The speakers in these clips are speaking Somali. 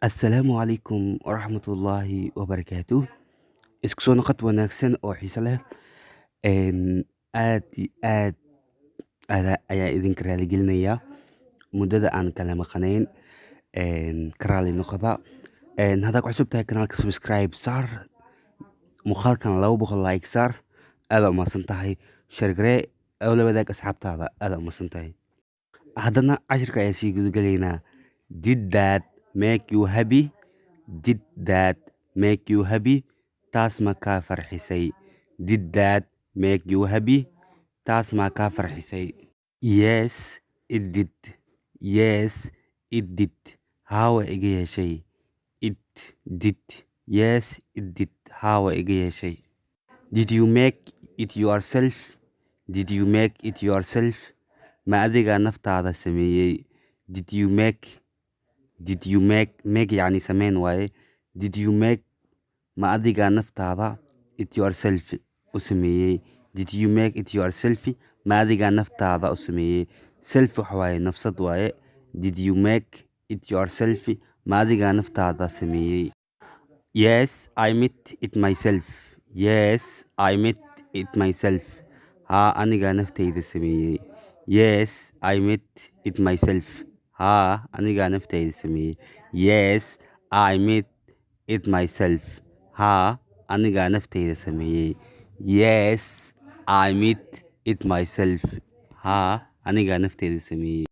Assalaamu calaykum waraxmatullaahi wabarakaatuh. Isku soo noqod wanaagsan oo xiiso leh. Aad iyo aad ayaa idinka raaligelinayaa muddada aan kala maqnayn. Ka raali noqda. Haddaad ku cusub tahay kanaalka, subscribe saar. Muuqaalkan 200 like saar. Aad u mahadsan tahay. Share garee oo la wadaag asxaabtaada. Aad u mahadsan tahay. Haddana cashirka ayaa sii gudagalaynaa. Did that make you happy? Did that make you happy? Taas ma kaa farxisay? Did that make you happy? Taas ma kaa farxisay? Yes, it did. Yes, it did. Haa, waa iga yeeshay. It did. Yes, it did. Haa, waa iga yeeshay. Did you make it yourself? Did you make it yourself? Ma adigaa naftaada sameeyey? Did you make, did you make, make yacni sameyn waaye. Did you make, ma adigaa naftaada, it yourself, u sameeyey? Did you make it yourself? Ma adigaa naftaada u sameeyey? Self waxa waaye nafsad waaye. Did you make it yourself? Ma adigaa naftaada sameeyey? Yes, I made it myself. Yes, I made it myself. Haa, anigaa naftayda sameeyey. Yes, I made it myself. Haa, anigaa naftayda sameeyey. Yes, I made it myself. Haa, anigaa naftayda sameeyey. Yes, I made it myself. Haa, anigaa naftayda sameeyey.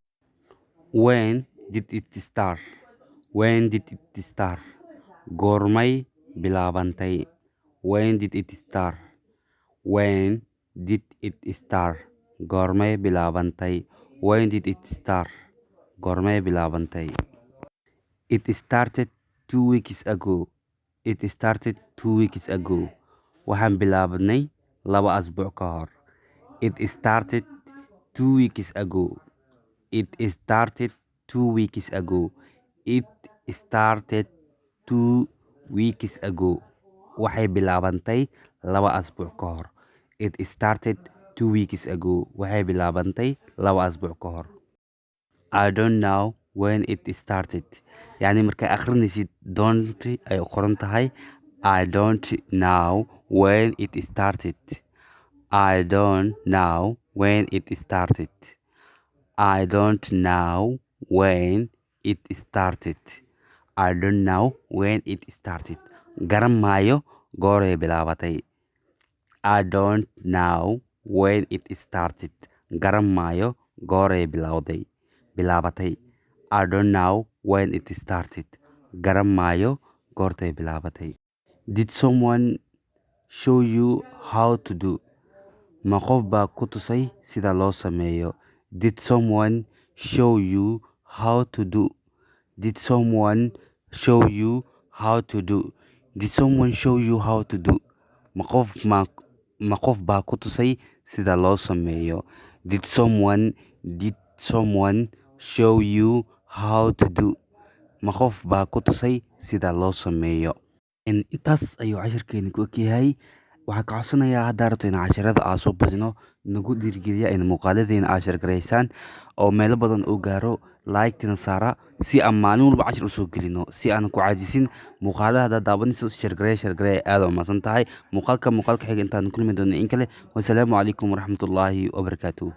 When did it start? When did it start? Goormay bilaabantay? When did it start? When did it start? Goormay bilaabantay? When did it start? Goormay bilaabantay? It started 2 weeks ago. It started 2 weeks ago. Waxaan bilaabnay 2 asbuuc ka hor. It started 2 weeks ago. It started 2 weeks ago. It started 2 weeks ago. Waxay bilaabantay 2 asbuuc ka hor. It started 2 weeks ago. Waxay bilaabantay 2 asbuuc ka hor. I don't know when it started. Yacni markaa akhrinaysid, don't ay qoran tahay. I don't know when it started. I don't know when it started. I don't know when it started. I don't know when it started. Garan maayo gooray bilaabatay. I don't know when it started. Garan maayo gooray bilowday. Bilaabatay. I don't know when it started. Garan maayo goortay bilaabatay. Did someone show you how to do? Ma qof baa ku tusay sida loo sameeyo? Did someone show you how to do? Did someone show you how to do? Did someone show you how to do? Ma qof baa ku tusay sida loo sameeyo? Did someone show you how to do? Ma qof baa ku tusay sida loo sameeyo? Intaas ayuu cashirkeeni ku eg yahay. Waxaan ka codsanayaa, haddaa rabto in casharada aan soo badino, nagu dhiirigeliya in muuqaaladeena aad share garaysaan oo meelo badan oo gaaro, like-tina saara si aan maalin walba cashir usoo gelino, si aan ku caajisin. Muuqaalada haddaad daawanayso, share garee, share garee. Aad u mahadsan tahay. Muuqaalka xiga intaan kulmi doono in kale, wasalaamu calaykum waraxmatullaahi wabarakaatuh.